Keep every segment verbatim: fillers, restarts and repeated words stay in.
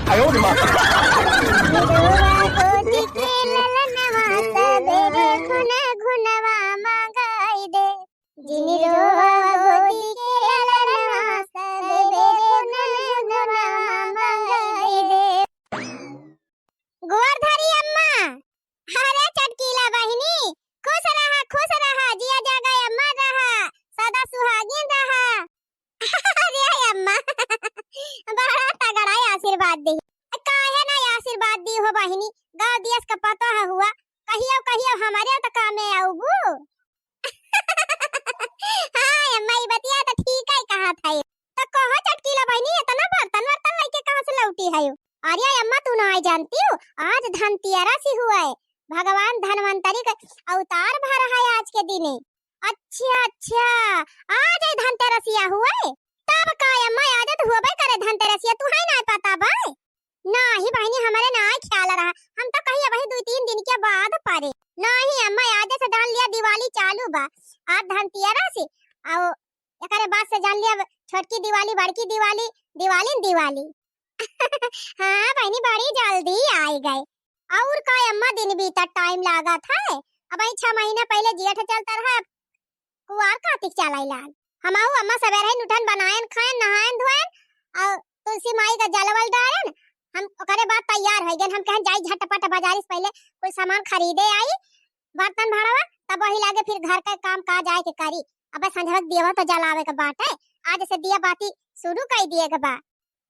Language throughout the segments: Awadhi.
आयो रे माँ। निरोवा गोदी के ललनवा सबेरे घुन घुनवा मंगाई दे। जिन रोवा गोदी के ललनवा सबेरे घुन घुनवा मंगाई दे। गोर धरी अम्मा। अरे चटकीला बहिनी, खुश रहा, खुश रहा, जिया जागा अमर रहा, सदा सुहागिन रहा। अरे अम्मा, बड़ा तगड़ा आशीर्वाद दी। काहे ना आशीर्वाद दी हो बहिनी, गाँव देश का पता है हुआ, कहियो कहियो हमरे तो कामे आउबू। हाँ अम्मा, ई बतिया तो ठीक है कहा था। तो कहो चटकीला बहिनी, इतना बर्तन वर्तन लेके कहाँ से लौटी है? अरे अम्मा, तू ना जानती हो, आज धनतेरस ही हुआ है, भगवान धनवंतरी का अवतार भर है आज के दिने। अच्छा अच्छा, आज है धनतेरसिया हुआ है। तब का अम्मा, आज तो हुआ करे धनतेरसिया, तू है ना पता बाय? नाही बहिनी, हमरे ना ख्याल रहा, हम तो कही अबही दुइ तीन दिन के बाद परे। नाही अम्मा, आज से जान लिया दिवाली चालू बा, आज धनतेरस, अउ एकरे बाद से जान लिया छोटकी दिवाली, बड़की दिवाली, दिवाली न दिवाली। हाँ बहिनी, बड़ी जल्दी आई गए। और का अम्मा, दिन बीतत टाइम लागत है, अबही छह महीना पहिले जेठ चलत रहा, कुआर कातिक चलाई लाग। हमहू अम्मा सबेरे ही उठन, बनायन, खायन, नहायन धोयन, और तुलसी माई का जलवल डारन। हम ओकरे बाद तैयार हो गए। हम कहन जाई झटपट बाजारी से पहिले कुल सामान खरीदे आई, बर्तन भाड़वा, तब वही लागे फिर घर का काम काज आए के करी। अबे संझवा के दियवा तो जलावे के बाटे, आज से दिया बाती शुरू कर दिए के बा।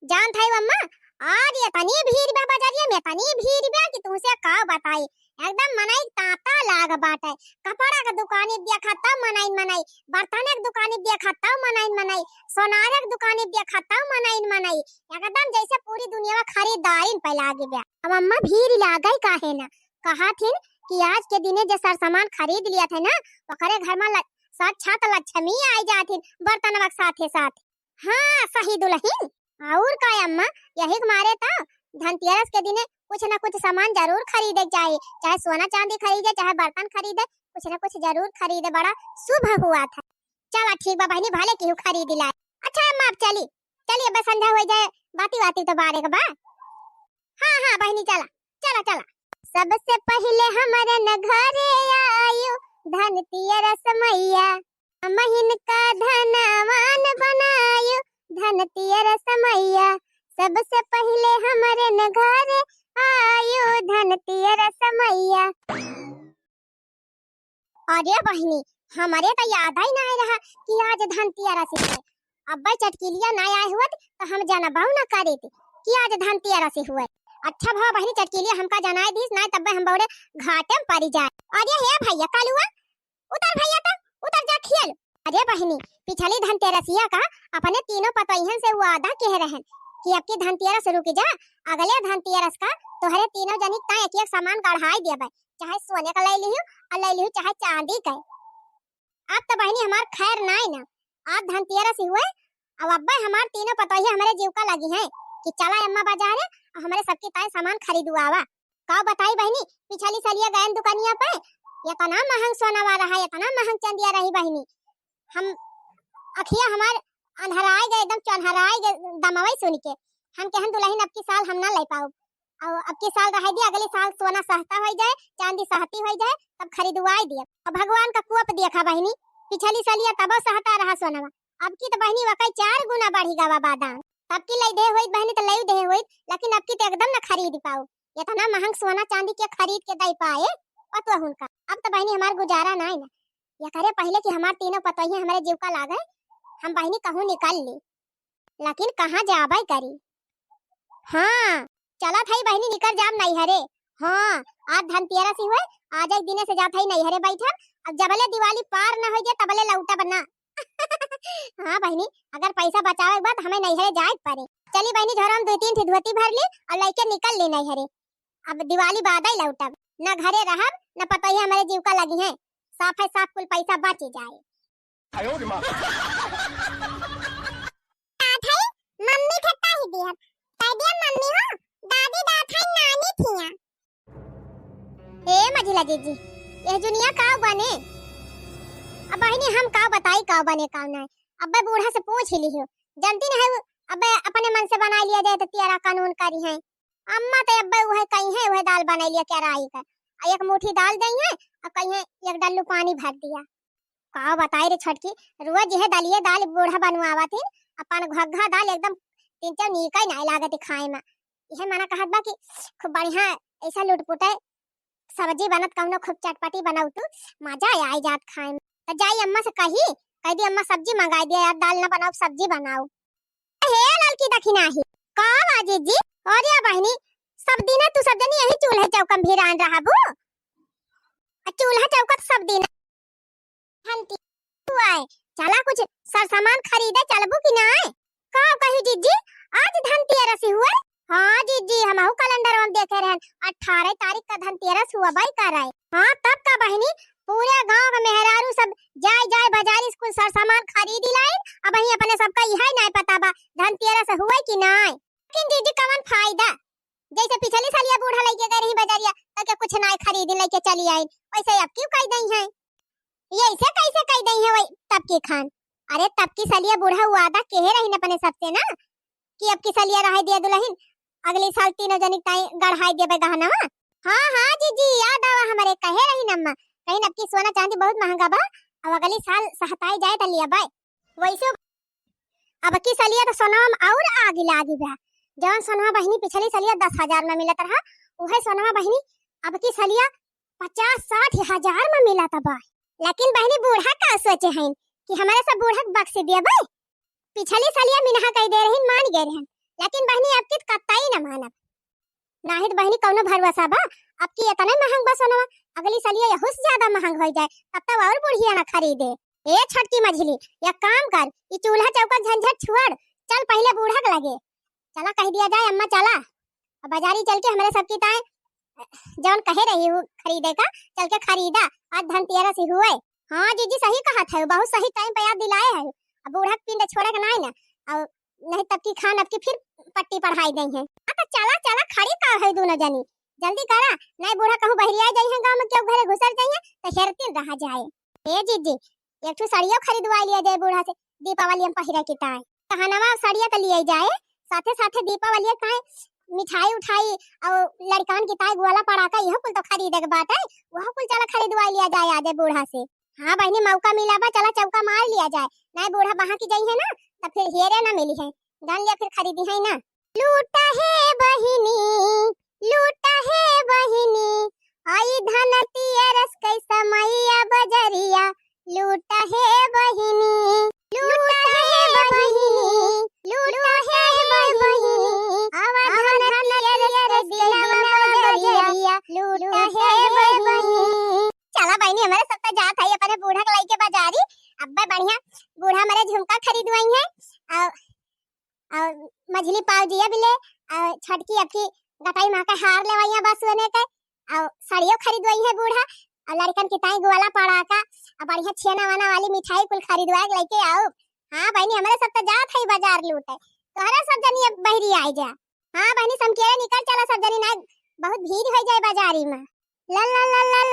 जानत है अम्मा, आज इतनी भीड़ बा बजरिया में, इतनी भीड़ बा कि तुमसे का बताई, एकदम मनई तांता लाग बाटे। कपड़ा के दुकानी देखा तब मनई मनई, बर्तन के दुकानी देखा तब मनई मनई, सोनार के दुकानी देखा तब मनई मनई, एकदम जैसे पूरी दुनिया में खरीदारिन पे लागी बा। अब अम्मा भीड़ लागे काहे ना, कहा थिन कि आज के दिने जे सर सामान खरीद लिया थे ना, ओकरे घर में ल-, साक्षात लक्ष्मी आई जाथिन बर्तनवा के साथे साथ। हाँ, सही दुलहिन। और का अम्मा, यही के मारे तो धनतेरस के दिने कुछ न कुछ सामान जरूर खरीदे के चाही, चाहे सोना चांदी खरीदे, चाहे बर्तन खरीदे, कुछ न कुछ जरूर खरीदे, बड़ा शुभ हुआ था। चला ठीक बा बहिनी, भले केहू खरीद लाए। अच्छा अम्मा, अब चली, चली, अब संझा हो जाए, बाती बाती तो बारे के बा। हाँ हाँ बहिनी, चला, चला, चला। सबसे पहिले हमरे न घरे आयु धनतेरस मैया, महीन का धनवान बनायु धनतेरस मैया, सबसे पहिले हमरे न घरे आयु धनतेरस मैया। अरे बहिनी, हमरे तो याद ही नहीं रहा कि आज धनतेरस है। अब्बे चटकीलिया ना आए हुअत तो हम जानबहु ना करित कि आज धनतेरस हुए। अच्छा भवा बहिनी चटकीलिया हमका जनाए दीस, नाय तब्बे हम बौरे घाटे में पड़ी जाए। अरे हे भैया कलुआ, उतर भैया तो, उतर जा खेल। अरे बहिनी, पिछली धनतेरसिया का अपने तीनों पतोहियन से वादा कह रहन कि अब की धनतेरस रुक जा, अगले धनतेरस का तोहरे तीनों जनी का एक एक सामान गढ़ाई देबे, चाहे सोने का ले लिहू और ले लिहू चाहे चांदी का। अब तो बहिनी हमार खैर नाई ना, आज धनतेरस ही हुए, अब अब्बे हमार तीनों पतोहिया हमरे जीव का लगी हैं कि चला अम्मा बाजारे और हमरे सबकी ताई सामान खरीदुआवा। का बताई बहिनी, पिछली सलिया गयन दुकानिया पे, इतना महंग सोनावा रहा, इतना महंग चंदिया रही बहिनी, हम अखिया हमार अंधराए गए, एकदम चौन्हराए गए दमवई सुन के। हम कहन दुलहिन अब की साल हम ना ले पाउब, और अब की साल रहे दी, अगली साल सोना सस्ता हो जाए, चांदी सस्ती हो जाए, तब खरीदवाई दिया। अब भगवान का कोप देखा बहिनी, पिछली सलिया तबो सस्ता रहा सोनावा, अब की तो बहिनी वकई चार गुना बढ़ी गवा बा दाम। तब की लई दे होइत बहिनी तो लई दे होइत, लेकिन अब की तो एकदम ना खरीद पाउब। इतना महंग सोना चांदी के खरीद के दे पाए पतोहुन का। अब तो बहिनी हमार गुजारा नाई ना। ये करे पहिले कि हमार तीनों पतोहिया हमरे जीव का लागे, हम बहिनी कहूँ निकल ली, लेकिन कहाँ जाबे करी। हाँ, चलत हई बहिनी निकल जाब नैहरे। हाँ, आज धनतेरस ही हुए, आज एक दिने से जात हई नैहरे बैठब, अब जबले दिवाली पार न हो जाए तबले लौटब ना। हाँ बहिनी, अगर पैसा बचावे के बाद हमें नैहरे जाए के पड़े। चली बहिनी, झोरा में दो तीन ठे धोती भर ली और लेके निकल ली नैहरे। अब दिवाली बाद ही लौटब, न घरे रहब, न पतोहिया हमारे जीव का लगी हैं। साफ है साफ, कुल पैसा बच जाए। आयो रे माँ। दादा, मम्मी के ताही दिया। कह दिया मम्मी हो, दादी दादा नानी थिया। ए मझिला जीजी, यह जुनिया का बने? अब बहिनी हम का बताई का बने का ना। अब्बे बूढ़ा से पूछ ही लिहियो। जानती नहीं है वो अब अपने मन से बनाइ लिया जाए तो तियरा कानून करिहैं। अम्मा तो अब उहे कहिहैं, उहे दाल बनाइ लिया केराई का, आ एक मुट्ठी दाल दइहैं, आ कहिहैं एक डल्लू पानी भर दिया। का बताई रे छोटकी, रोज इहे दलिये दाल बूढ़ा बनवावत हिन, अपन घग्घा दाल एकदम तीन चार नीकै नाहीं लागत खाए में। इहे मना कहत बा कि खूब बढ़िया ऐसा लुटपुटे सब्जी बनत कौनो खूब चटपटी बनाऊ तू, मजा आइ जात खाए में। त जाई अम्मा से कही, कहि दी अम्मा सब्जी मंगाइ दिया यार, दाल ना बनाऊ सब्जी बनाऊ। हे ललकी दखिनाही, का बा जीजी? अरे बहिनी, सब दिन तू सब जनी यही चूल्हे चौका में भिरान रहबू? आ चूल्हा चौका तो सब दिन धनती हुआ है, चला कुछ सरसामान खरीदे चलबू कि नाय? का कही जीजी, आज धनतेरस हुआ है? हाँ जीजी, हमहू कैलेंडर में देखे रहन, अठारह तारीख का धनतेरस हुआ बाई का रहे। हाँ तब का बहिनी, पूरे गांव के मेहरारू सब जाए जाए बाजारी से कुल सरसामान खरीदी लाइन। अब वहीं अपने सबका इहे नाय पता बा धनतेरस हुआ है कि नाय। लेकिन जीजी कवन फायदा, जैसे पिछली सालिया बूढ़ा लइके गए रही बजारिया, तो के कुछ नाय खरीदी लइके चली आइन, वैसे अब क्यों कह दई हैं? ये ऐसे कैसे कह दई है वही तब की खान? अरे तब की सालिया बूढ़ा वादा केहे रही न अपने सबसे ना कि अब की सालिया रहे दिया दुल्हन, अगली साल तीनों जनी ताई गढ़ाई देबे गहनवा। हाँ हाँ जीजी, याद आवा हमरे, कहे रही नम्मा, कहीं अब की सोना चांदी बहुत महंगा बा, अब अगली साल सहताई जाए त लिया बाय। वैसे अब की सलिया तो सोनवा में और आगी लागी बा। जौन सोनवा बहिनी पिछली सलिया दस हजार में मिलत रहा, उहे सोनवा बहिनी अब की सलिया पचास साठ हजार में मिलत बा। लेकिन बहिनी बूढ़ा का सोचे हैं कि हमारे सब बूढ़ा के बख्श दिया भाई। पिछली सलिया मिनहा कह दे रही, मान गए रहन, लेकिन बहिनी अब की कतई न मानब। नाहीं त बहिनी कौनो भरोसा बा, अब की इतने महंग बा सोनवा, अगली सलिया यहू से ज्यादा महंग होइ जाए, तब तो और बुढ़िया ना खरीदे। ए छोटकी मझली, एक काम कर, ई चूल्हा चौका झंझट छोड़, चल पहिले बूढ़ा के लगे। चला कह दिया जाए, अम्मा चला, अब बाजारी चल के हमरे सबकी ताए जौन कहे रही हूँ खरीदे का, चल के खरीदा, आज धनतेरस ही हुए। हाँ जीजी सही कहत है, बहुत सही टाइम पे याद दिलाए है। अब बूढ़ा के पिंड छोड़े के नाई ना, और नहीं तब की खान अब की फिर पट्टी पढ़ाई दे हैं। हाँ तो चला चला, खड़ी का है दोनों जनी, जल्दी करा, नहीं बूढ़ा कहूँ बहरिया जाई है गाँव में, क्यों घरे घुसर जाई है तो हेरतिन रहा जाए। ए जीजी, एक ठो साड़ियों खरीदवा लिया जाए बूढ़ा से, दीपावली में पहिरे की ताई। गहनवा साड़िया तो लिया जाए, साथे साथे दीपावली ताई मिठाई उठाई और लड़कान की ताई गोला पड़ाका, यह कुल तो खरीदे के बात है, वह कुल चला खरीदवा लिया जाए आज बूढ़ा से। हाँ बहिनी, मौका मिला बा, चला चौका मार लिया जाए, नहीं बूढ़ा बहा की जाई है ना, तब फिर हेरे ना मिली है, जान लिया फिर खरीदी है ना। लूटा है बहिनी, लूटा है बहिनी, आई धनतेरस कै समैया बजरिया, लूटा है बहिनी, लूटा है बहिनी, लूटा है बहिनी, आवा धनतेरस कै दिनवा बजरिया, लूटा है बहिनी। चला बहिनी, हमरे सब तो जात है अपने बूढ़ा के लइके बाजारी, अब्बे बढ़िया बूढ़ा मरे झुमका खरीदवाई है, और और मझली पाव जिया बिले, और छोटकी अबकी गटाई माँ का हार लेवाइया बस वने के, और साड़ियों खरीदवाई है बूढ़ा, और लड़कन की ताई गोला पड़ाका, और बढ़िया छेना वाना वाली मिठाई कुल खरीदवा के लेके आओ। हाँ बहिनी, हमरे सब तो जात है बाजार लूटे, तोहरा सब जनी अब बहरी आइ जा। हाँ बहिनी, समकेरे निकल चला सब जनी, ना बहुत भीड़ हो जाए बाजारी में। ला ला ला ला।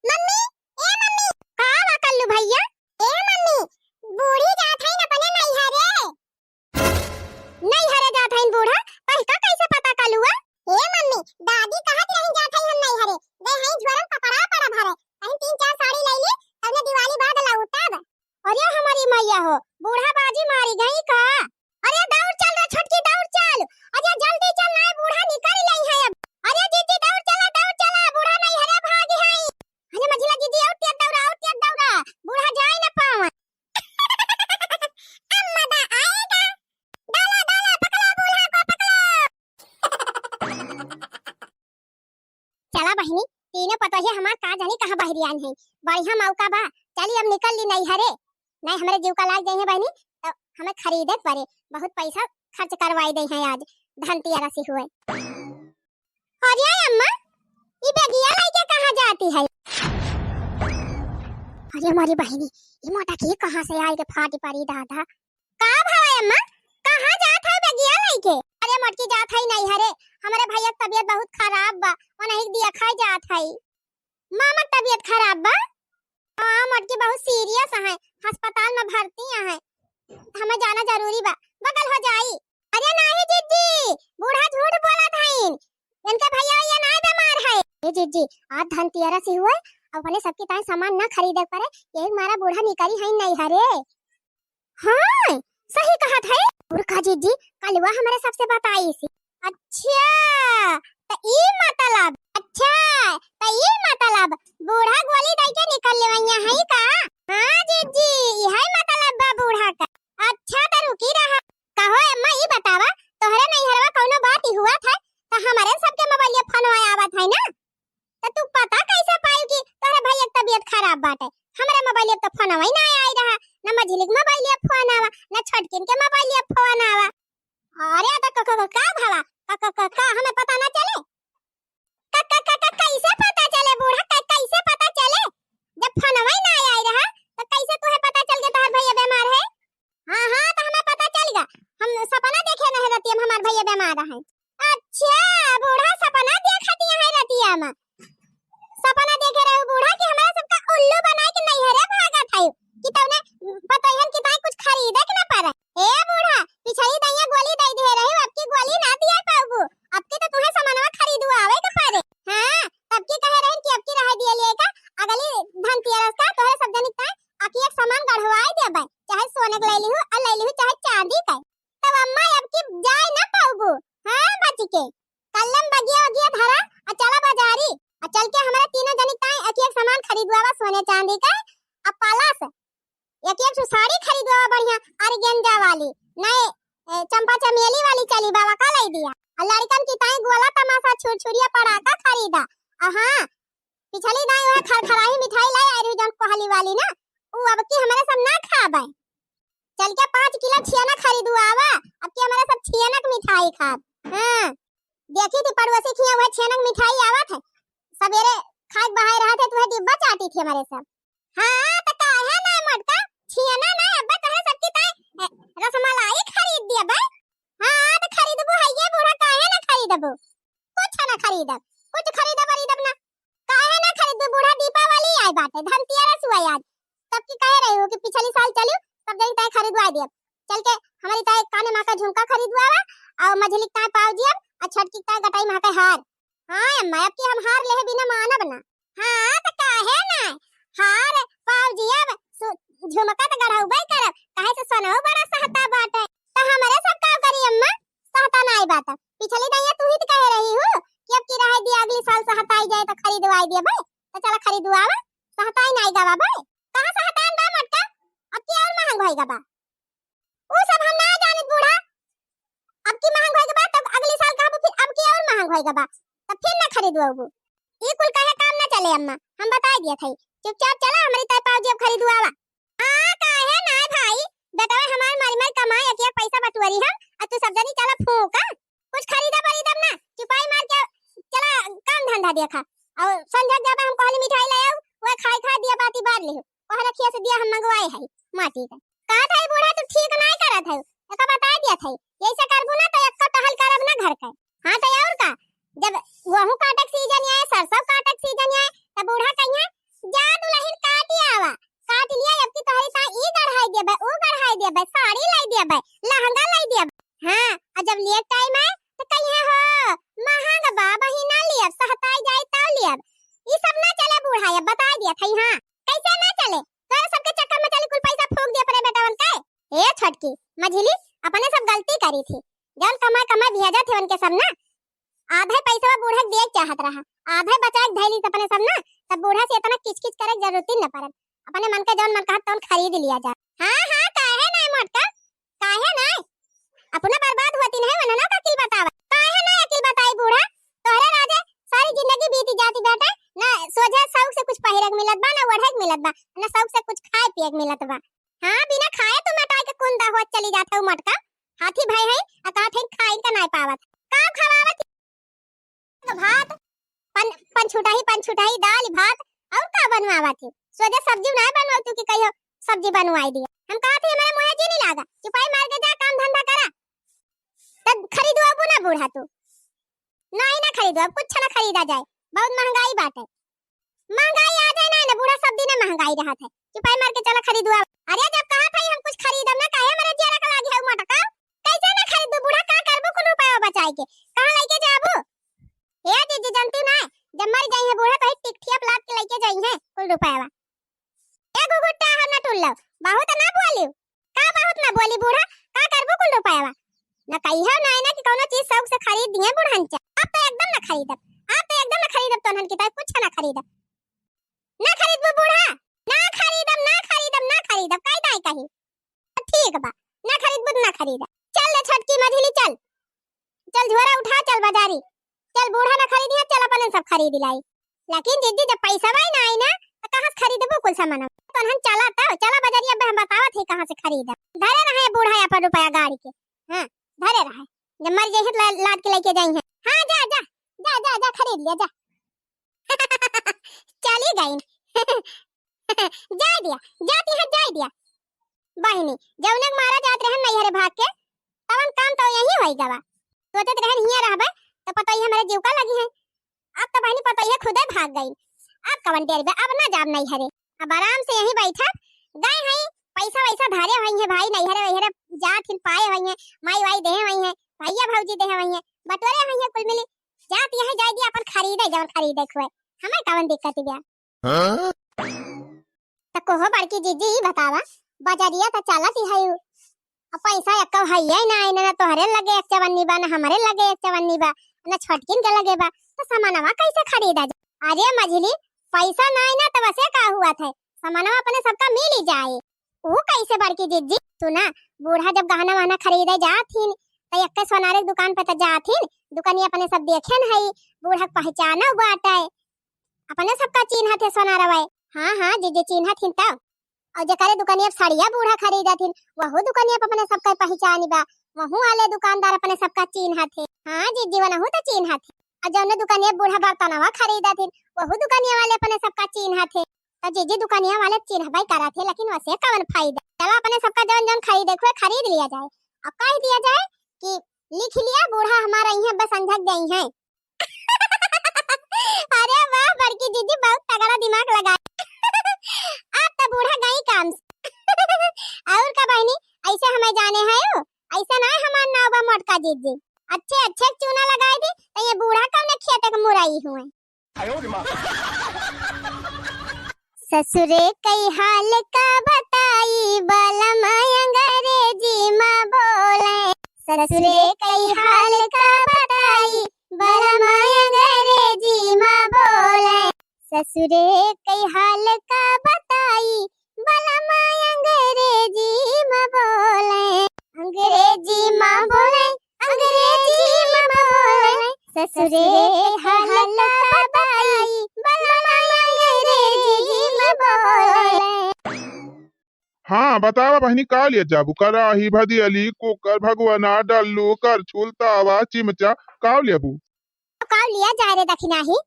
मम्मी, ए मम्मी। का बा कल्लू भैया? ए मम्मी, बूढ़ी जात हईन अपने नैहरे। नैहरे जात हईन बूढ़ा? तोहका कैसे पता कलुआ? ए मम्मी, दादी कहत रही जात हई हम नैहरे। दे हई झोरम कपड़ा पड़ा भरे। कहीं तीन चार साड़ी लई ली, तबने दिवाली बाद लौटब। अरे हमारी मैया हो, बूढ़ा बाजी मारी गई का? अरे दौड़ चल रे छोटकी, दौड़ चल। अरे जल्दी चल, नाय बूढ़ा निकल लई है अब। अरे जीजी दौड़ चला, दौड़ चला, बूढ़ा नैहरे भागी है। अरे मझिला जीजी, और तेज दौड़ा, और तेज दौड़ा, बूढ़ा जाए ना पावन। अम्मा दा आएगा। दौड़ा, दौड़ा, पकड़ो बूढ़ा को, पकड़ो। चला बहिनी, तीनों पतोहिया हमार का जानी कहाँ बहरियान है। बढ़िया मौका बा, चली अब निकल ली नैहरे। नहीं हमरे जीव का लाग जाइए बहिनी, तो हमें खरीदे के पड़े, बहुत पैसा खर्च करवाई दे हैं आज धनतेरस हुए। अरे अम्मा, ई बेगिया लइके कहाँ जाती है? अरे हमारी बहिनी, ई मोटा की कहाँ से आए के फाटी पड़ी दादा। का भवा अम्मा, कहाँ जात है बेगिया लइके? अरे मोटकी जात हई नैहरे, हमरे भैया के तबियत बहुत खराब बा, उन्हीं के दिया खाए जात हई। मामा के तबियत खराब बा? हाँ, मोटकी बहुत सीरियस है, अस्पताल में भर्ती है, हमें जाना जरूरी बा, बगल हो जाई। अरे नाही जिज्जी, बूढ़ा झूठ बोलत हईन, इनके भैया ये नाही बीमार है। ए जिज्जी, आज धनतेरस ही हुए, अपने सबके ताई सामान ना खरीदे पड़े, यही मारा बूढ़ा निकरी है नैहरे। हाँ, सही कहत है। और का जिज्जी, कलवा हमरे सबसे बताई सी। अच्छा, त ई मतलब, अच्छा, त ई मतलब बूढ़ा गोली दई के निकल लेवैया है का? हाँ जिज्जी, इहे मतलब बा बूढ़ा का। अच्छा, त रुकी रहा। कहो अम्मा, ई बतावा, तोहरे नैहरवा कौनो बात ही हुआ था, त हमरे सबके मोबाइलिया फोनवा आवत है ना? त तू पता कैसे पाई कि तोहरे भैया के तबियत खराब बाटे? हमरे मोबाइलिया तो फोनवा ही ना आई रहा, ना मझिली के मोबाइलिया फोन आवा, ना छोटकिन के मोबाइलिया फोन आवा। अरे, त क-, क-, क-, का भवा? क-, क-, क-, का हमें पता ना चले? क-, क-, क-, क-, कैसे पता चले बूढ़ा? क-, कैसे पता चले? जब फोनवा ही ना आई रहा, त कैसे तुहे पता चल गया तोहर भैया बीमार है? हाँ, हाँ, त हमें पता चल गया। हम सपना देखे रहे रतिया में हमार भैया बीमार है। अच्छा, बूढ़ा सपना देखत है रतिया में। सपना देखे रहे बूढ़ा कि हमरा सबका उल्लू बनाए के नैहरे भागत है, कि तौने पतोहन की ताई कुछ खरीदे के न पड़े। ए बूढ़ा, पिछली दइया गोली दे दे रही, अब की गोली ना दिया पाबू, अब की तो तुम्हें सामानवा खरीदू आवे के पड़े। हाँ, तब की कहे रही कि अब की रह दिया लिए का, अगली धनतेरस का तोहरे सब जनी का अकिया के सामान गढ़वाई देबे, चाहे सोने के ले लिहू, और ले लिहू चाहे चांदी का। तब अम्मा अब की जाए ना पाबू। हाँ, बच के कल्लम बगिया वगिया धरा, आ चला बाजारी, आ चल के हमारे तीनों जनी ताई एक एक सामान खरीदवावा सोने चांदी का, आ पालस एक एक ठो साड़ी खरीदवावा बढ़िया, ऑर्गेन्जा वाली, नए, ए, चंपा चमेली वाली चली बाबा का ले दिया, आ लड़कन की ताई गोला तमाशा छुरछुरिया पड़ाका खरीदा। आ हाँ, पिछली दाई वह खरखराही मिठाई लाई आई रही जौन कोहली वाली ना, उ अब की हमारे सब ना खाबे। चल के पाँच किलो छियाना खरीदू आवा, अब की हमारे सब छियाना के मिठाई खाब। हाँ, देखी थी पड़ोसी खिया वह छियाना के मिठाई आवत है, सवेरे खाए बहाए रहा थे, तुहे डिब्बा चाटी थी हमारे सब। हाँ, त काहे ना मोटका, छियाना ना, अब्बे तोहरे सबकी ताई, ए, रसमलाई खरीद दिया बे। हाँ, त खरीदबू है ये बूढ़ा, काहे ना खरीदबू? कुछ ना खरीदब, कुछ खरीदब अरीदब ना। काहे ना खरीदबू बूढ़ा, दीपावली आए बाटे, धनतेरस हुआ आज। तब की कहे रही हो कि पिछली साल चलियो, तब जनी ताई खरीदवा दियब। चल के हमारी ताई काने माँ का झुमका खरीदवावा, और मझली ताई पाव जियब, और छोटकी ताई गटाई माँ का हार। हाँ अम्मा, अब की हम हार लेहे बिना मानब ना। हाँ, त काहे ना? हार, पाव जियब, सु-, झुमका त गढ़उबे करब, काहे से सोनवा बड़ा सहता बाटे। त हमरे सब का करी अम्मा? सहता नाई बात। पिछली दइया तू ही त कहे रही हूँ कि अब की रहे दिया, अगली साल सहताई जाए त खरीदवाई दिया भाई। त चला खरीदवावा, सहताई नाई गवा भाई। कहाँ सहतान बा मोटका? अब की और महंग होई गबा। उ सब हम ना जानित बूढ़ा। अब की महंग होई गबा, तब अगली साल कहबू फिर अब की और महंग होई गबा, तब फिर ना खरीदवाबू। ई कुल कहे काम ना चले अम्मा, हम बताई दिया थई। चुपचाप चला, हमरी ताई पाव जियब खरीदवावा। हाँ, काहे ना भाई, बेटवा हमार मारी मारी कमाई, एक एक पैसा बटुअरी हम, और तू सब जनी चला फूका। कुछ खरीदब वरीदब ना, चुपाई मार के चला काम धंधा देखा। और संझा के जाबे हम कहली मिठाई ले आऊ, वह खाई खाई दिया बाती बार लिहू। वह रखिया से दिया हम मंगवाए हई माटी का। कहत हई बूढ़ा तू ठीक नाई करत हई, एका बताई दिया थई। यैसे करबू ना तो एक्को टहल करब ना घर के। हाँ तो और का, जब गेहूं काटे के सीजन आए, सरसों काटे के सीजन आए, तब बूढ़ा कहिए जा दुल्हन काट आवा, काट लिया, अब की तोहरी ता ई गढ़ाई देबे, ऊ गढ़ाई देबे, साड़ी लाई देबे, लहंगा लाई देबे। हाँ, और जब लिए टाइम आए तो कहिए हो महंग बा, बहिना लियब, सहताई जाए तब लियब। ई सब ना चले बूढ़ा, अब बताई दिया थई। हाँ, कैसे ना चले? तोरे सबके चक्कर में चली कुल पैसा फूंक दिया अपने बेटवन के। ए छोटकी, मझिली, अपने सब गलती करी थी, जौन कमाए कमाए भेजा थे उनके सब ना, आधे पैसा बूढ़ा के दिए चाहत रहा, आधे बचा के धैली अपने सब ना, तब बूढ़ा से इतना किचकिच करे के जरूरत ही न पड़त। अपने मन के जौन मन कहत तौन खरीद लिया जा। हाँ, हाँ, काहे नाई मोटका, काहे नाई? अपना बर्बाद होती नहीं, वरना ना अकिल बतावा। काहे नाई अकिल बताई बूढ़ा? तोहरे राजे सारी जिंदगी बीती जाती बेटा, ना सोझे शौक से कुछ पहिरे के मिलत बा, ना ओढ़े के मिलत बा, ना शौक से कुछ खाए पिए के मिलत बा। हाँ, बिना खाए तू मोटाई के कुंदा होत चली जात हऊ मोटका। हाथी भय है, आ कहत है खाइन का नाय पावत। का खवावत? भात, पन-, पनछुटाही, पनछुटाही दाल, भात, और का बनवावत है? सोझे सब्जी नाय बनवाऊ तू कि कहियो सब्जी बनवाई दिया। हम कहत है हमारे मुँहे जी नहीं लागा, चुपाई मार के जा काम धंधा करा। तब खरीदवाबू ना बूढ़ा तू? नाहीं, ना खरीदवाब, कुछ ना खरीदा जाए, बहुत महंगाई बाटे। महंगाई आ जाए ना, ना बूढ़ा, सब दिन महंगाई रहत है। चुपाई मार के चला खरीदवाब। अरे जब कहा था हम कुछ खरीदब ना, काहे हमरे जियरा का लागी है मोटका? कैसे ना खरीदबू बूढ़ा, का करबू कुल रुपया बचाए के? कहाँ लेके जाबू? हे जीजी, जानती ना, जब मर जाई है बूढ़ा तो ही टिकठिया लाद के लेके जाई है कुल रुपया। ए घुघुट्टा हो ना टुल्लो, बहुत ना बोली। का बहुत ना बोली बूढ़ा, का करबू कुल रुपया? ना कहियो ना, ना कि कौनो चीज शौक से खरीद दिए बुढ़न चा। अब तो एकदम ना खरीदब, अब तो एकदम ना खरीदब, तोहन की तो कुछ ना खरीदब। ना खरीदबू बूढ़ा? ना खरीदब, ना खरीदब, ना खरीदब, कही दाई कही। ठीक बा, ना खरीदबू त ना खरीदब। चल रे छोटकी मझिली, चल, चल झोरा उठा, चल बाजारी, चल बूढ़ा ना खरीदी है, चल अपने सब खरीद लाई। लेकिन जीजी जब पैसा बाई ना आई ना, तो कहाँ से खरीदबू कुल सामान? तो हम चला तो, चला बाजारी, अब हम बतावत है कहाँ से खरीदब। धरे रहे बूढ़ा अपन रुपया गाड़ी के, हाँ, धरे रहे, जब मर जाई है तो ला-, लाद के लेके जाई है। हाँ, जा, जा, जा, जा, जा, खरीद लिया, जा। चली गई। जाए दिया, जाती है, जाए दिया। बहिनी, जौने के मारा जात रहन नैहरे भाग के, तवन काम तो यही होई गवा। सोचत रहन हियाँ रहबे, तो पतोहिया हमरे जीव का लगी है। अब तो बहिनी पतोहिया खुदे भाग गई। अब कवन डेरबे, अब ना जाब नैहरे। अब आराम से यहीं बैठब, गए हैं, पैसा वैसा धरे हुई है भाई, नैहरे वैहरे जात हिन पाए हुई है, माई वाई देहे हुई है, भैया भौजी देहे हुई है, बटोरे हुई है, कुल मिली जात यहीं जाए दिया, अपन खरीदे जवन खरीदे खुए, हमें कवन दिक्कत बा। हाँ? त कोहो बड़की जीजी, ई बतावा, बजरिया त चलत ही है, अब पैसा एक्को हइये ना, ना, ना तोहरे लगे एक चवन्नी बा, ना हमरे लगे एक चवन्नी बा, ना छोटकिन के लगे बा, तो सामानवा कैसे खरीदा जाए? अरे मझिली, पैसा ना, ना तो वसे का हुआ थे, सामानवा अपने सबका मिल ही जाए। ऊ कैसे बड़की जीजी? सुना, बूढ़ा जब गहना वहना खरीदे जात हिन, तो एक्के सोनारे के दुकान पे तो जात हिन, दुकानी अपने सब देखेन हई, बूढ़ा के पहचानो बाटे। अपने सबका चीन्हत है सोनारवा। हाँ, हाँ, जीजी चीन्हत हिन तब। और जेकरे दुकानिया पे साड़िया बूढ़ा खरीदत हिन, वहू दुकानिया पे अपने सबका पहचान बा। वहू वाले दुकानदार अपने सबका चीन्हत है। हाँ, जीजी वनहू तो चीन्हत है। और जौने दुकानिया पे बूढ़ा बर्तनवा खरीदत हिन, वहू दुकानिया वाले अपने सबका चीन्हत है। तो जीजी दुकानिया वाले चीन्हबे करत है, लेकिन वसे कवन फायदा। चला अपने सबका जौन जौन खरीदे खुए खरीद लिया जाए। अब कह दिया जाए कि लिख लिया, बूढ़ा हमारा इहे बस संझक गई है। अरे वाह बड़की जीजी, बहुत तगड़ा दिमाग लगा। आप तो बूढ़ा गई काम से। और का बहिनी, ऐसे हमें जाने है हो? ऐसे ना हमार नाव बा मोटका जीजी। अच्छे अच्छे चूना लगाए दी, तो ये बूढ़ा कौने खेते के मुरई हुए। ससुरे कई हाल का बताई, बलम अंग्रेजी मा बोले। ससुरे कई हाल का बताई, बलम अंग्रेजी मा बोले। ससुरे कई हाल का बताई, बलम अंग्रेजी मा बोले। अंग्रेजी मा बोले, अंग्रेजी मा बोले। ससुरे कई हाल का बताई, बलम अंग्रेजी मा बोले। हाँ, बतावा बहिनी, का लिया जाबू? कराही, भदियली, कुकर, भगवना, डल्लू, करछुल, तावा, चिमचा, का लेबू? का लिया जाए रे दखिनाही?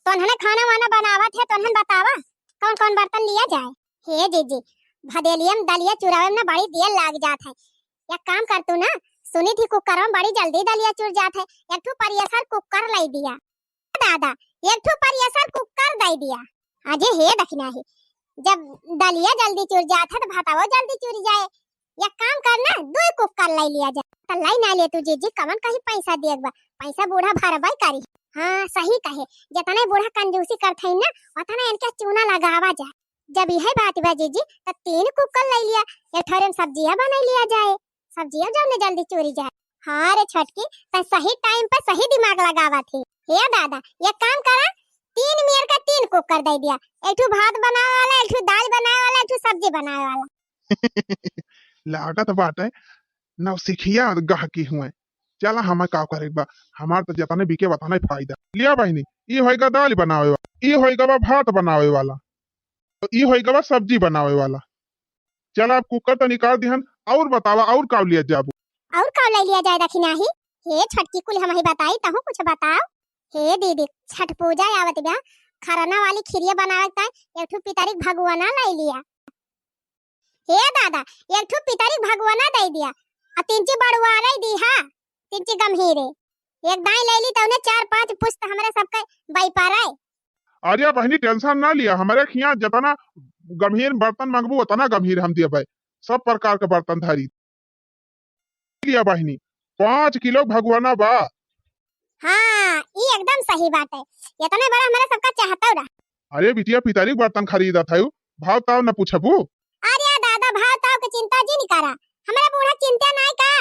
तोन्हन खाना वाना बनावत है, तोन्हन बतावा, कौन कौन बर्तन लिया जाए? हे जीजी, भदेलियम दलिया चुरावे में ना बड़ी देर लाग जात है। एक काम कर तू ना, सुनी थी कुकर में बड़ी जल्दी दलिया चुर जात है, एक ठो pressure cooker लाई दिया। दादा, एक ठो pressure cooker दे दिया। अजे हे दखिनाही, जब दलिया जल्दी चुर जात है तो भातावो जल्दी चुर जाए। एक काम करना, दुई cooker ले लिया जाए। तो ले ना ले तू जीजी, कवन कहीं पैसा देख बा, पैसा बूढ़ा भरबे करी। हाँ सही कहे, जितने बूढ़ा कंजूसी करत है ना, उतना इनके चूना लगावा जाए। जब यह बात बा जीजी, तो तीन cooker ले लिया, एक ठोरे में सब्जिया बना लिया जाए। सब्जिया जौने जल्दी चुरी जाए। हाँ रे छोटकी, तै सही time पे सही दिमाग लगावत ही। हे दादा, एक काम करा, तीन मेर का तीन cooker दे दिया, एक ठो भात बनावे वाला, एक ठो दाल बनावे वाला, एक ठो सब्जी बनावे वाला। लागत बाटे नौसिखिया गहकी हुए। चला, हमें का करे बा, हमार तो जतने बिके वतने फायदा। लिया बहिनी, ई होइगा दाल बनावे वाला, ई होइगा बा भात बनावे वाला, तो ई होइगा बा सब्जी बनावे वाला। चला, अब cooker तो निकाल दिहन, और बतावा, और का लिया जाबू? और का ले लिया जाए दखिनाही? हे छोटकी, कुल हम ही बताई, तहूँ कुछ बताओ। हे दीदी, छठ पूजा आवत बा, खरना वाली खिरिया बनावे के ताई एक ठो पितरी के भगवना ले लिया। हे दादा, एक ठो पितरी के भगवना दे दिया, आ तीन ची बड़ुआ रही दी हा। तिनची गम्हीरे। एक दाई लइली तउने चार पाँच पुस्त हमरे सबके बइपारे। अरे बहिनी, tension ना लिया, हमरे खियाँ जतना गम्हीर बर्तन मंगबू, ओतना गम्हीर हम देबै। सब प्रकार के बर्तन धरी। लिया बहिनी, पाँच किलो भगोना बा। हाँ, ई एकदम सही बात है। एतने बड़ा हमरे सबका चाहतउ रहा। अरे बिटिया, पितरी के बर्तन खरीदत हयू, भाव ताव न पूछबू? अरे दादा, भाव ताव के चिंता जिन करा, हमरे बूढ़ा चिंता नाई का?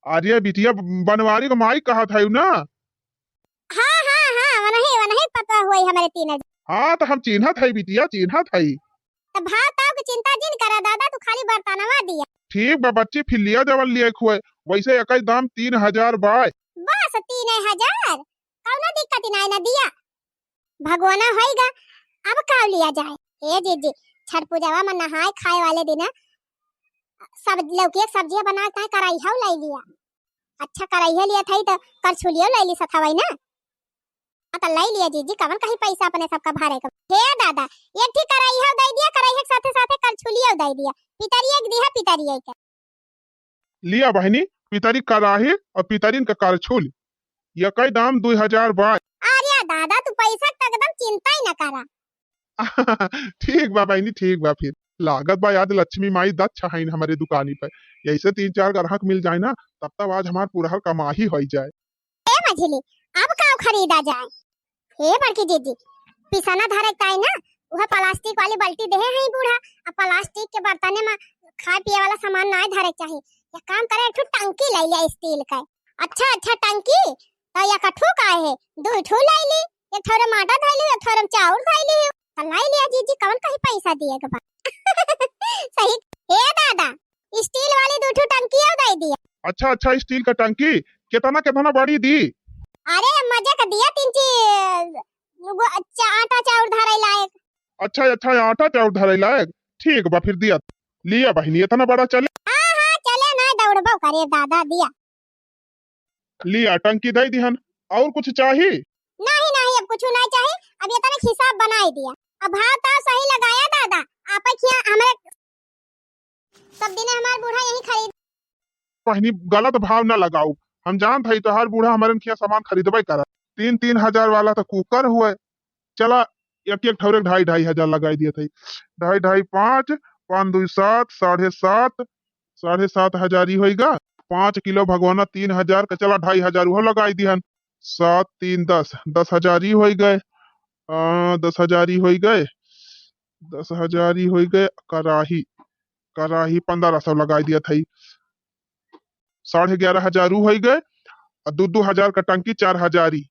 अरे बिटिया, बनवारी के माई कहत हयू ना? हाँ, हाँ, हाँ, वनही, वनही पता होई हमरे तीन हजार। हाँ, त हम चिन्हत हई बिटिया, चिन्हत हई। त भाव ताव के चिंता जिन करा दादा, तू खाली बर्तनवा दिया। ठीक बा बच्ची, फिर लिया जवन लिया खुए, वैसे एकई दाम तीन हजार बाय। बस तीन हजार, कौनो दिक्कत नाई ना दिया। भगोना होइगा, अब का लिया जाए? ए जीजी, छठ पूजावा में नहाए खाए वाले दिन सब लौकी के सब्जिया बना के करइहौ लइ लिया। अच्छा करइहे लिया थई त करछुलियो लइ ली सथवई ना। हाँ त लइ लिया जीजी, कवन कहीं पैसा अपने सबका भरे के। हे दादा, एक ठी करइहौ दइ दिया, करइहे के साथे साथे करछुलियो दइ दिया। पितरिये के दिहा, पितरिये के। लिया बहिनी, पितरी कराही और पितरिन का करछुल, एकई दाम दुई हजार बाय। अरे दादा, तू पैसा के त एकदम चिंता ही न करा। ठीक बा बहिनी, ठीक बा फिर। लागत बा आज लक्ष्मी माई दक्ष हईन हमरे दुकानी पे। यैसे तीन चार ग्राहक मिल जाए ना, तब तब आज हमार पुरहर कमाही होइ जाए। ए मझिली, अब का खरीदा जाए? हे बड़की जीजी, पिसना धरे के ताई ना, उहे प्लास्टिक वाली बल्टी देहे हई बूढ़ा, आ प्लास्टिक के बर्तने में खाए पिए वाला सामान नाई धरे के चाही। एक काम करे, एक ठो टंकी लइ लिया स्टील का। अच्छा, अच्छा, टंकी, त एक ठो काहे, दुई ठो लइ ली, एक ठौरे माटा धइ ली, एक ठौरे में चाउर धइ ली। त लइ लिया जीजी, कवन कहीं पैसा दिए के बा। सही। हे दादा, स्टील वाली दू ठो टंकी और दइ दिया। अच्छा, अच्छा, स्टील का टंकी, केतना, केतना बड़ी दी? अरे, मजे का दिया, तीन ची-, गो-, चा-, आटा चाउर धरे लायक। अच्छा, अच्छा, आटा चाउर धरे लायक, ठीक बा, फिर दिया। लिया बहिनी, एतना बड़ा चले? हाँ, हाँ, चले ना, दौड़बो करे दादा, दिया। लिया, टंकी दइ दिहन, और कुछ चाही? नहीं, नहीं, अब कुछ नहीं चाही, अब एतना हिसाब बनाइ दिया। अब भाव ताव सही लगाया दादा, आपे खिया हमरे सब दिने हमार बूढ़ा यही खरीद। बहिनी, गलत भाव न लगाऊ, हम जानत हई तोहार बूढ़ा हमरे खिया सामान खरीदबे करा। तीन तीन हजार वाला त कुकर हुए, चला एक एक ठौरे ढाई ढाई हजार लगाई दिया थई। ढाई ढाई पाँच, पाँच दुई सात, साढ़े सात, साढ़े सात हजार ही होइगा। पाँच किलो भगोना तीन हजार का, चला ढाई हजार उहो लगाई दिहन। सात तीन दस, दस हजार ही होइ गए। आ, दस हजार ही होइ गए, दस हजार ही होइ गए। कराही, कराही पन्द्रह सौ लगाई दिया थई। साढ़े ग्यारह हजार ऊ होइ गए, आ दू दू हजार का टंकी चार हजार ही।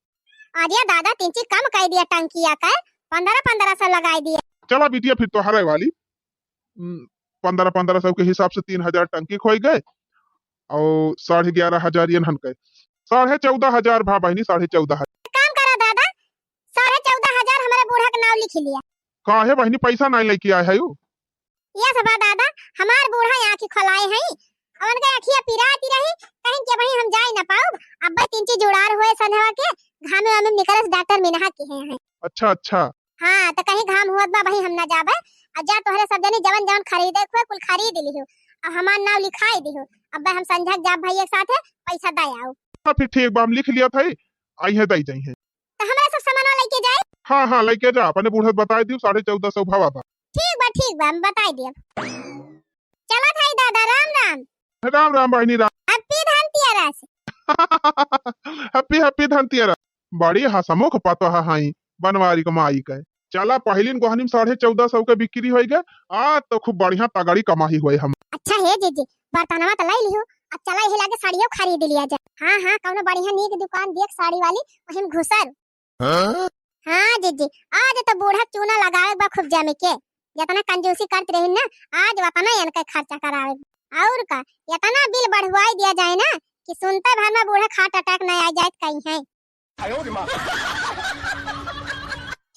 अरे दादा, तिनची कम कइ दिया टंकिया का, पन्द्रह पन्द्रह सौ लगाई दिया। चला बिटिया, फिर तोहरे वाली, उम, पन्द्रह पन्द्रह सौ के हिसाब से तीन हजार टंकी खोई गए, और साढ़े ग्यारह हजार ये नहन के, साढ़े चौदह हजार भा बहिनी, साढ़े चौदह हजार। काम करा दादा, साढ़े चौदह हजार हमरे बूढ़ा के नाव लिखि लिया। काहे बहिनी, पैसा नाहीं लइके आए हयू? यस बा दादा, हमार बूढ़ा आँखी खोलाए हई, उनके अँखिया पिराती रही, कहीं के वहीं हम जाई ना पाउब। अब्बे तिनची जुड़ार हुए संझवा के, घामे वामे निकलस डॉक्टर मिनहा किहे हैं। अच्छा, अच्छा। हाँ, त कहीं घाम हुअत बा, वहीं हम ना जाबे। आ जा तोहरे सब जनी जवन जवन खरीदे के हुए, कुल खरीद लिहो, अब हमार नाव लिखाई दिहो। अब्बे हम संझा के जाब भइया के साथे, पैसा दे आउब। हाँ, फिर ठीक बा, हम लिख लिया थई, अइहे दइ जइहे। त हमरा सब सामानवा लइके जाई? हाँ, हाँ, लइके जा, अपने बूढ़ा से बताई दियो, साढ़े चौदह सौ भावा बा। ठीक बा, ठीक बा, हम बताई दियब। चलत हई दादा, राम राम। राम राम बहिनी, राम। Happy धनतेरस। Happy, happy धनतेरस। बड़ी हसमुख पतोह हई बनवारी के माई के। चला, पहिलिन गोहनी में साढ़े चौदह सौ के बिक्री होइ गए, आज तो खूब बढ़िया तगड़ी कमाही होए हम। अच्छा हे जीजी, बर्तनवा त लइ लिहो, अब चला यही लागे साड़ियो खरीद लिया जाए। हाँ, हाँ, कौनो बढ़िया नीक दुकान देख साड़ी वाली, वहीं में घुसर। हाँ? हाँ जीजी, आज तो बूढ़ा चूना लगावे बा खूब जमे के। जितना कंजूसी करत रही ना, आज वतना इनके खर्चा करावे। और का, इतना बिल बढ़वाई दिया जाए ना कि सुनते भर में बूढ़ा heart attack न आ जाए कहीं है।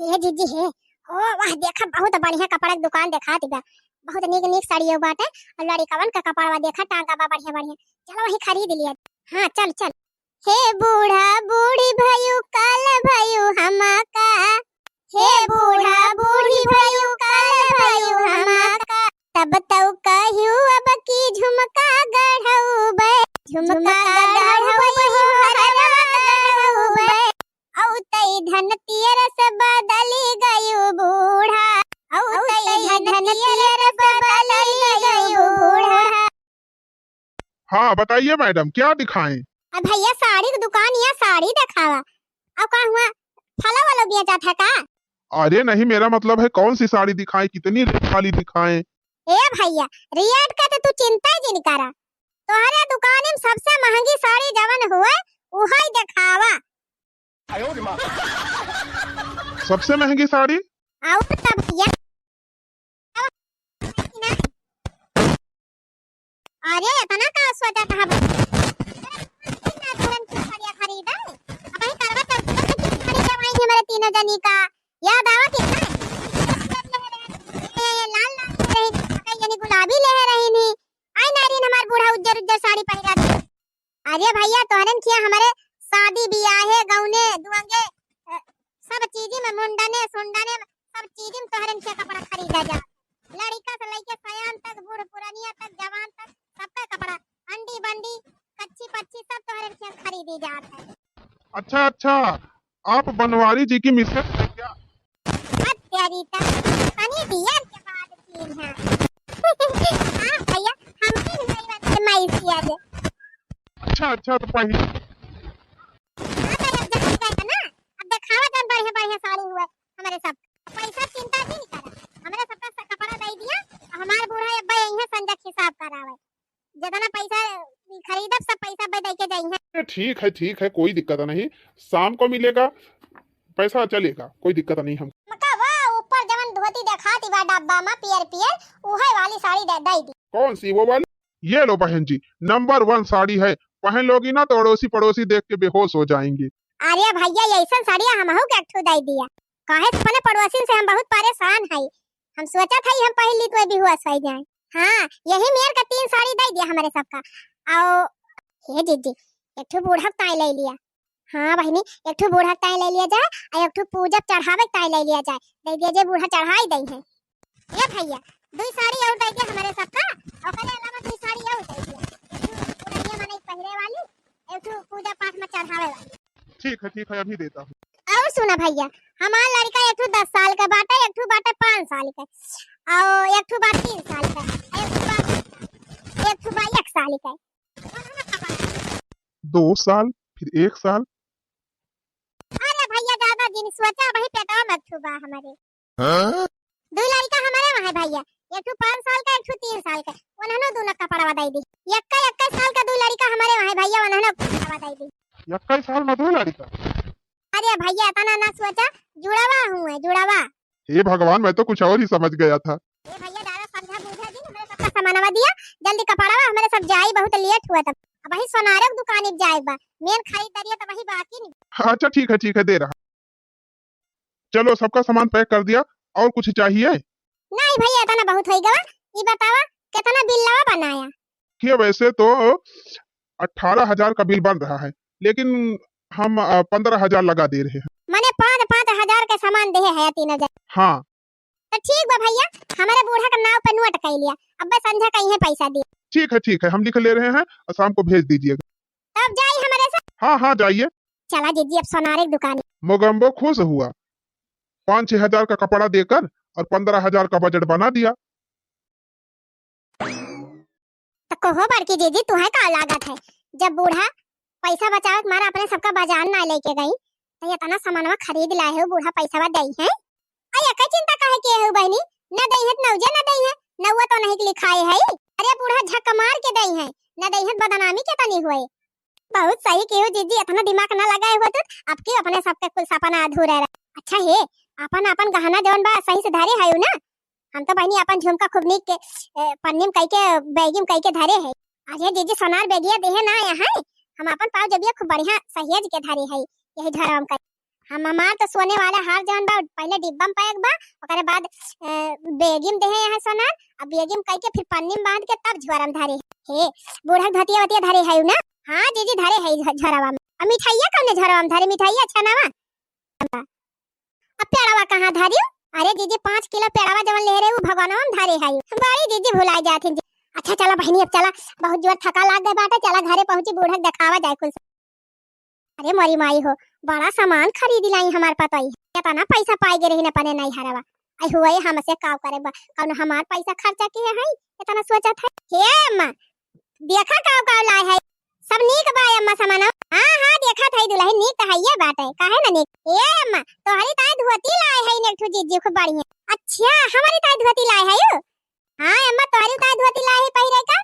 हे जीजी हे, ओ वाह, देखा बहुत बढ़िया कपड़ा के दुकान देखात बा, बहुत नीक नीक साड़ियो बाटे, और लड़िकवन का कपड़वा देखा टांगा बा बढ़िया बढ़िया, चलो वही खरीद लिया। हाँ चल चल। हे बूढ़ा बूढ़ी भयू काल भयू हमका, हे बूढ़ा बूढ़ी भयू काल भयू हमका, तब तउ कहियो अब की झुमका गढ़उबे, झुमका गढ़उबे हो हाँ, बताइए मैडम, क्या दिखाएं? अब भैया, साड़ी की दुकान या साड़ी दिखावा। अब का हुआ, फला वाला बेचा था का? अरे नहीं, मेरा मतलब है कौन सी साड़ी दिखाएं, कितनी रेट वाली दिखाएं? ए भैया, रेट का तो तू चिंता ही जिन करा, तोहरे दुकान में सबसे महंगी साड़ी जवन हुए, उहई दिखावा। सबसे महंगी साड़ी? और तब भैया, अरे इतना का सोचा था भैया? तुरंत साड़िया खरीदा। अब ही करवा चौथ पे कितनी साड़ी जमाई हमारे तीनों जनी का। याद आवा कितना? ये लाल लाल ले रही, यानी गुलाबी ले रही नहीं। आई नारिन हमार बूढ़ा उज्जर उज्जर साड़ी पहिरा दे। अरे भैया, तोहरन खिया हमरे शादी बियाहे गौने दुआंगे, अ, सब चीजी में मुंडने सुंडने सब चीजी में तोहरन खिया कपड़ा खरीदा जा। लड़िका से लइके सयान तक, बूढ़ पुरनिया तक, जवान तक, सबका कपड़ा, अंडी बंडी, कच्ची पच्ची सब तोहरन खिया खरीदी जात है। अच्छा अच्छा, आप बनवारी जी की मिसेज है क्या? हद तेरी तक, तनी बियर के बाद पीन है। हाँ भैया, हम भी नहीं बनते माई सिया जे। अच्छा अच्छा, तो पहले हाँ, तो अब जान गए ना, अब दिखावा जौन बढ़िया बढ़िया साड़ी हुए हमारे सब। पैसा चिंता भी नहीं करा, हमारे सबका स-, कपड़ा दे दिया, हमारे बूढ़ा अब्बा यही है संजय हिसाब करावे। जितना पैसा खरीदब, सब पैसा बे दे के जाई है। अरे ठीक है, ठीक है, कोई दिक्कत नहीं, शाम को मिलेगा, पैसा चलेगा, कोई दिक्कत नहीं। हम मका वो ऊपर जवन धोती देखाती बा डब्बा में पियर पियर, उहे वाली साड़ी दे, दे दी। कौन सी, वो वाली? ये लो बहन जी, नंबर वन साड़ी है, पहन लोगी ना तो अड़ोसी पड़ोसी देख के बेहोश हो जाएंगे। अरे भैया, ऐसन साड़िया हमहू के एक ठो दे दिया, काहे से अपने पड़ोसिन से हम बहुत परेशान है। हम सोचा था हम पहन ली तो बेहोश हो जाए। हाँ, यही मेर का तीन साड़ी दे दिया हमारे सबका। आओ, हे जीजी, एक ठो बूढ़ा ताई ले लिया। हाँ बहिनी, एक ठो बूढ़ा ताई ले लिया जाए, और एक ठो पूजा चढ़ावे ताई ले लिया जाए। दे दिया जे बूढ़ा चढ़ाई दे है। ए भैया, दुई साड़ी और दे दिया हमारे सबका, ओकरे अलावा दुई साड़ी और दे दिया। एक ठो पुरनिया मनई पहिरे वाली, एक ठो पूजा पाठ में चढ़ावे वाली। ठीक है, ठीक है, अभी देता हूँ। और सुना भैया, हमार लड़का एक ठो दस साल का बाटे, एक ठो बाटे पाँच साल का, और एक ठो बा तीन साल का, एक ठो बा, एक ठो बा एक साल का। दो साल, फिर एक साल। अरे भैया, ज्यादा जिन सोचा, वही पेटवा में ठो बा हमारे। हाँ? दुई लड़का हमारे वहाँ है भैया, एक ठो पाँच साल का, एक ठो तीन साल का, उन्हनो दोनों कपड़वा दे दी। इक्कीस, इक्कीस साल का दुई लड़का हमारे वहाँ है भैया, उन्हनो कपड़वा दे दी। इक्कीस साल में दुई लड़का? अरे भैया, इतना ना सोचा, जुड़वा हूँ है, जुड़वा। हे भगवान, मैं तो कुछ और ही समझ गया था। ए भैया, ज्यादा समझा बूझा जिन, हमारे सबका सामानवा दिया, जल्दी कपड़वा, हमारे सब जाई, बहुत लेट हुआ तब। अब वही सोनारे की दुकान जाए बा, मेन खरीदारी है तो वही बाकी नहीं। अच्छा ठीक है, ठीक है, दे रहा। चलो, सबका सामान पैक कर दिया, और कुछ चाहिए? नहीं भैया, इतना बहुत हो गवा। ये बतावा, कितना बिल लवा बनाया? कि वैसे तो अठारह हजार का बिल बन रहा है, लेकिन हम, अ, पन्द्रह हजार लगा दे रहे हैं। माने पाँच, पाँच हजार के सामान दे है तीन हजार। हाँ। तो ठीक बा भैया, हमारे बूढ़ा का नाव पे नोट कर लिया, अब बस संझा का इहे पैसा दिया। ठीक है, ठीक है, हम लिख ले रहे हैं और शाम को भेज दीजिएगा। तब जाई हमारे साथ? हाँ, हाँ, जाइए। चला जीजी, अब सोनारे की दुकान। मोगम्बो खुश हुआ, पाँच छह हजार का कपड़ा देकर और पन्द्रह हजार का बजट बना दिया। तो कहो बड़की जीजी, तुहे का लागत है, जब बूढ़ा पैसा बचावे के मारा अपने सबका बाजार ना लेके गई, तो इतना सामानवा खरीद लाए हो, बूढ़ा पैसा दे है? आई एकर चिंता काहे के हो बहनी? न दई है त नौजे न दई है, नौवा तो नहीं लिखाए है। अरे बूढ़ा झक मार के दई है, न दई है त बदनामी के तनी होए। बहुत सही केहू जीजी, इतना दिमाग न लगाए हो तू, अब क्यों अपने सबके कुल सपना अधूरे रहे। अच्छा हे, अपन अपन गहना जौन बा सही से धरे है ना? हम तो बहनी अपन झुमका खूब नीक के, ए, पन्नी में कई के, बैगी में कई के धरे है। अरे जीजी, सोनार बैगिया देहे ना आया है, हम अपन पाव जबिया खूब बढ़िया सहेज के धरे है, यही झोरवा में कई। हम हमार तो सोने वाला हार जौन बा, पहले डिब्बा में पैक बा, ओकरे बाद, अ, बेगी में देहे हैं सोनार, अब बेगी में कई के फिर पन्नी में बांध के तब झोरा में धरे। हे, बूढ़ा धोतिया वतिया धरे है ना? हाँ जीजी, धरे है झ-, झोरवा में। अब मिठाइया कौने झोरवा में धरे? मिठाइया अच्छा ना बा। अब पेड़वा कहाँ धरी? अरे जीजी, पाँच किलो पेड़वा जवन ले रहे, उ भगवानवा में धरे है। बड़ी जीजी भुलाई जात हैं जी। अच्छा चला बहनी, अब चला, बहुत जोर थका लाग गए बाटे, चला घरे पहुँची, बूढ़ा देखावा जाए कुल। अरे मोरी माई हो, बड़ा सामान खरीद लाई हमार पतोई। इतना पैसा पाई गे रही न अपने नैहरवा। आई हुए हमसे काव करे बा, कौन हमार पैसा खर्चा किए है, इतना सोचत है। हे अम्मा, देखा काव काव लाए है। सब नीक बा अम्मा सामानवा? हाँ, हाँ, देखत हई दुलहिन, नीक त हइये बाटे, काहे ना नीक। ए अम्मा, तोहरी ताई धोती लाए है एक ठो जीजी, खूब बढ़िया। अच्छा, हमरी ताई धोती लाए है यू? हाँ अम्मा, तोहरी ताई धोती लाए है पहिरे का,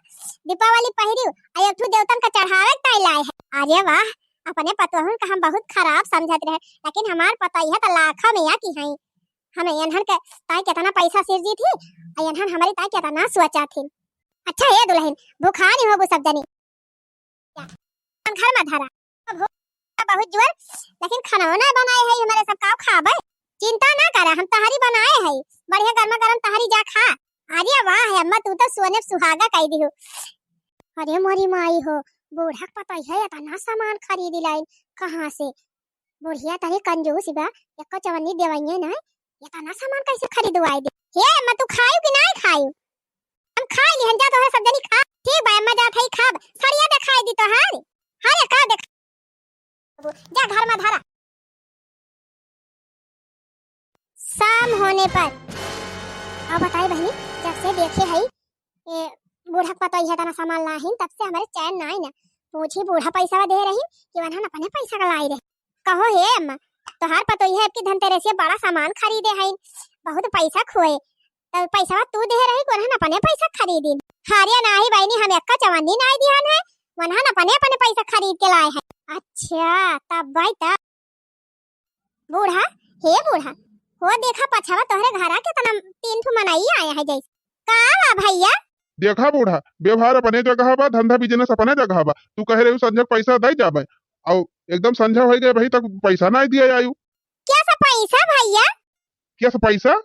दीपावली पहिरियो, आ एक ठो देवतन का चढ़ावे के ताई लाए है। अरे वाह, अपने पतोहन का हम बहुत खराब समझत रहे, लेकिन हमार पतोहिया त लाखों में या की हई। हमें एनहन के ताई केतना पैसा सिरजी थी, आ एनहन हमरी ताई केतना सोचा थी। अच्छा ए दुलहिन, भुखानी होबू सब जनी। अपन घर में धरा। अब हो बहुत जोर, लेकिन खाना ना बनाए है, हमारे सब काव खाबे। चिंता ना करा, हम तहरी बनाए है, बढ़िया गर्मा गर्म तहरी जा खा। अरे वाह अम्मा, तू तो सोने पे सुहागा कह दी हो। अरे मोरी माई हो, बूढ़ा के पतोहिया है, इतना सामान खरीद लाइन कहाँ से? बुढ़िया तनी कंजूस बा, एको चवन्नी देवइये ना, इतना सामान कैसे खरीदवाई दे? हे अम्मा, तू खायू कि नाई खायू? हम खाई लिहन जा, तोहरे सब जनी खा। ठीक बा अम्मा, जात हई खाब। सड़िया देखाई दी तोहार। हरे का देख, जा घर में धरा। शाम होने पर अब बताई बहनी, जब से देखे हई ए बूढ़ा के पतोहिया तना सामान लाहिन, तब से हमारे चैन नाई ना। पूछी बूढ़ा पैसा दे रही कि वनहन अपने पैसा का लाई रहे। कहो हे अम्मा, तोहार पतोहिया अब की धनतेरसिया बड़ा सामान खरीदे हईन, बहुत पैसा खोए, तो पैसा तू दे रही कि वनहन अपने पैसा खरीदिन? हरे नाही बहनी, हम एक्का चवन्नी नाई दिहन है, वनहन अपने अपने पैसा खरीद के लाए हैं। अच्छा, तब भाई तब। बूढ़ा, हे बूढ़ा, हो देखा पछवा तोहरे घरा केतना तीन ठो मनई आए हैं जैसे। का बा भैया? देखा बूढ़ा, व्यवहार अपने जगह बा, धंधा business अपने जगह बा। तू कहे रहे संझा के पैसा दे जाबे, और एकदम संझा हो गए भाई, तक पैसा ना दिया आयु। क्या सा पैसा भैया? क्या सा पैसा?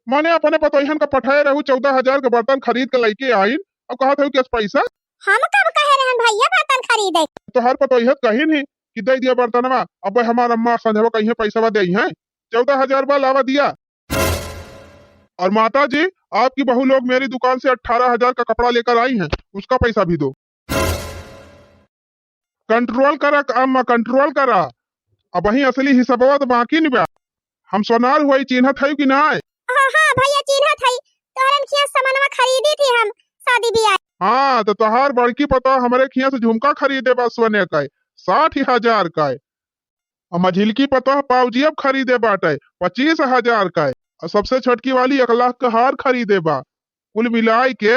माने अपने पतोहियन का पठाए रहू, चौदह हजार के बर्तन खरीद के लेके आइन, और कहा था क्या सा पैसा? हम कब कहे रहन भैया बर्तन खरीदे? तोहार पतोहिया कही नहीं कि दे दिया बर्तनवा, अब हमार अम्मा संझवा कहीं पैसा दे हैं, चौदह हजार बा लावा दिया। और माता जी, आपकी बहू लोग मेरी दुकान से अठारह हजार का कपड़ा लेकर आई हैं, उसका पैसा भी दो। Control करा अम्मा, control करा। अब वही असली हिसबवा तो बाकी नहीं बा। हम सोनार हुआ चिन्हत है कि ना? हाँ, हाँ भैया, चिन्हत है। तोहरन खिया सामानवा खरीदी थी हम शादी ब्याह। हाँ, तो तोहार बड़की पतोह हमरे खिया से झुमका खरीदे बा सोने का, साठ हजार का। और मझिलकी पतोह पाउजी अब खरीदे बाटे पच्चीस हजार का, और सबसे छोटकी वाली एक लाख का हार खरीदे बा। कुल मिलाई के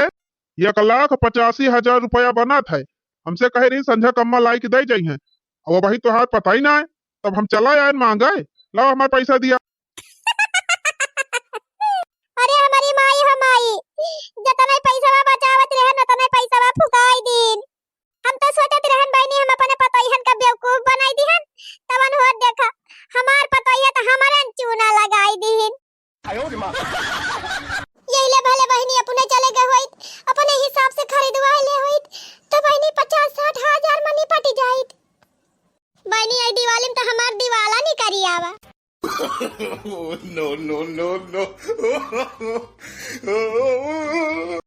एक लाख पचासी हजार रुपया बनत है। हमसे कहे रही संझा कम्मा लाई के दे जाई हैं, अब वही तोहार पता ही ना है, तब हम चला आए मांगे, लाओ हमार पैसा दिया। अरे हमारी माई हो माई, जतना पैसा बचावत रहे, उतना पैसा फुकाई दीन। हम तो सोचत रहन बहनी, हम अपने पतोहियन का बेवकूफ बनाई दिहन, तवन होत देखा, हमार पतोहिया तो हमारन चूना लगाई दिहिन। यही ले भले बहनी अपने चले गए होइत, अपने हिसाब से खरीदवा ले होइत, तो बहनी पचास साठ हजार में निपट जाइत। बहनी आई दिवाली में तो हमार दिवाला नहीं करी आवा। Oh, no, no, no, no।